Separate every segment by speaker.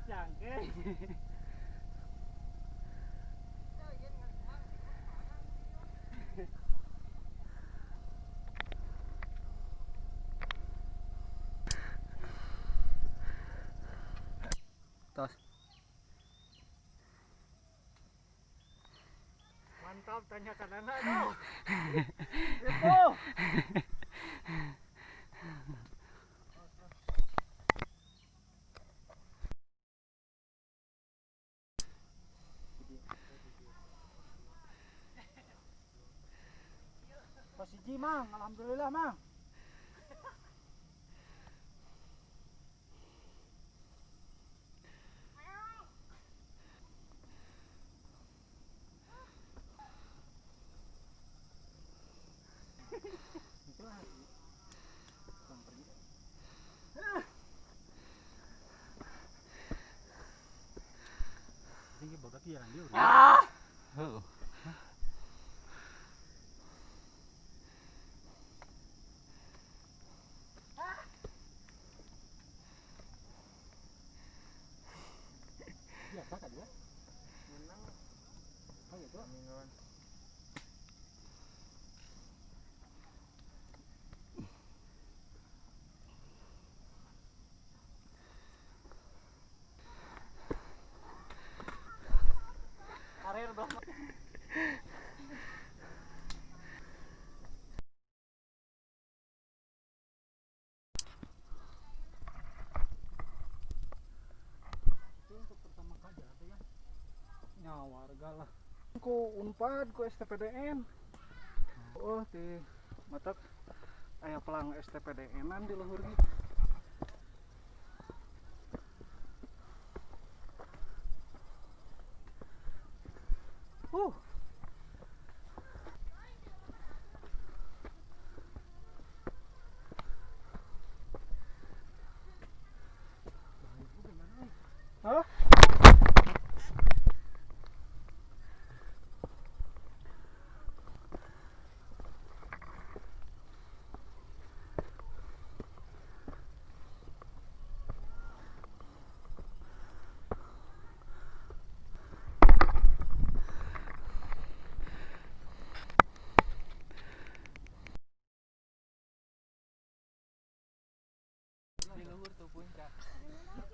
Speaker 1: Jangke.
Speaker 2: Tos.
Speaker 1: Mantap, tanyakan anak dong. Itu. Pasiji mang, alhamdulillah mang. Ah!
Speaker 2: Heeh.
Speaker 1: Biasa kan ya? Menang. Oh gitu. Karir dong. Itu untuk pertama kali ada ya. Ya warga lah. Ku Unpad, ku STPDN. Oh, di matak aya pelang STPDN-an di luhur gitu. Hah?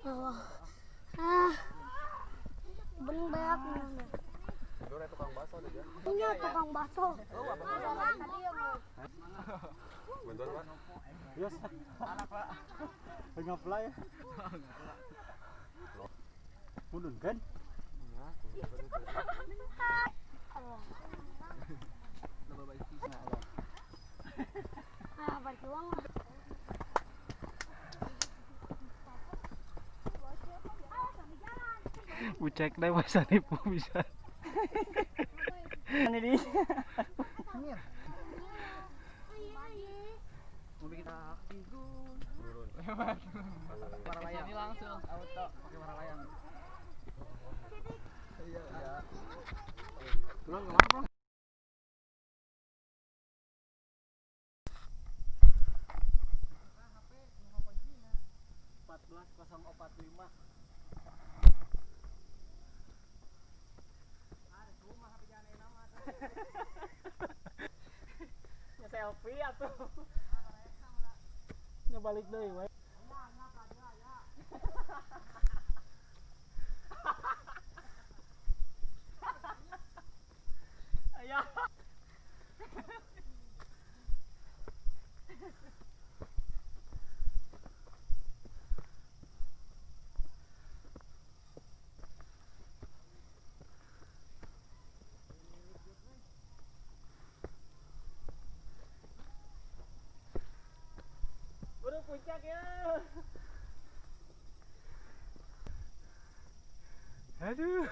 Speaker 3: Oh. Ah. Bening banyak.
Speaker 4: Tukang bakso aja.
Speaker 3: Iya, tukang bakso.
Speaker 4: Bantuan, Pak.
Speaker 1: Yes. Anak, Pak. Ngapla ya. Mundur kan?
Speaker 3: Ah, berjuang.
Speaker 1: Ucek deh masa nipu bisa.
Speaker 2: Ini di. Ini langsung auto pakai paralayang. Iya, iya.
Speaker 1: Pulang kemana, Bang? Empat belas kosong empat lima. Ya selfie atuh. Nya balik deui we. Aya.
Speaker 2: Puncak ya.
Speaker 1: Aduh.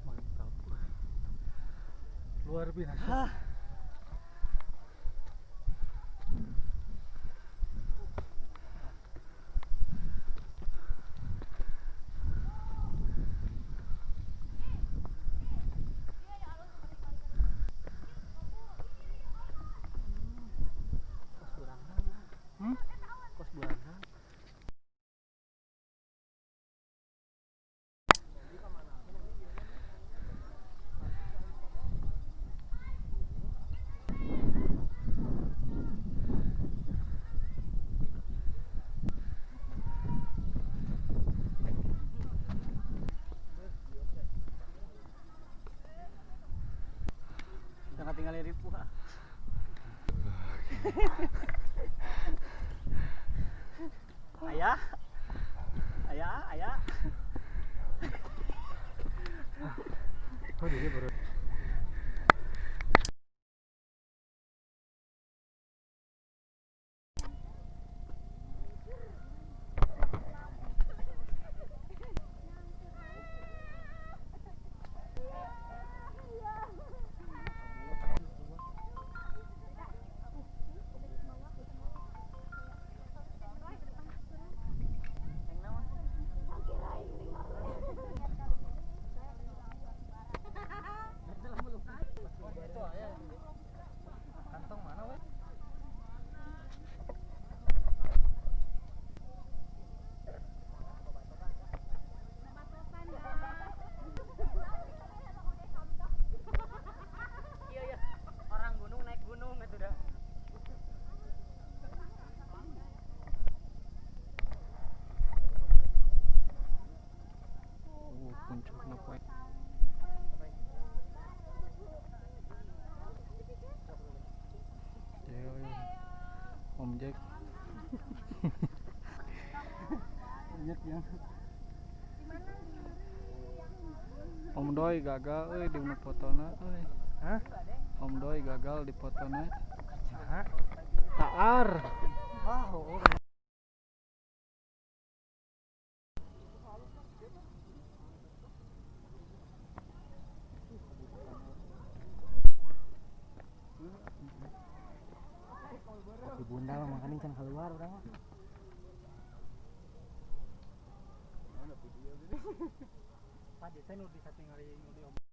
Speaker 1: Mantap. Luar biasa.
Speaker 2: Tinggal ribu. Ayah, ayah, ayah.
Speaker 1: Oh, dia baru. Om Jack. Banyak ya. Om Doi gagal euy di fotona euy. Hah? Om Doi gagal di fotona. Hah? Taar. Ah, oh.
Speaker 2: Di bunda mah makanin can keluar urang mah.
Speaker 1: Tadi saya nu disatingali nu di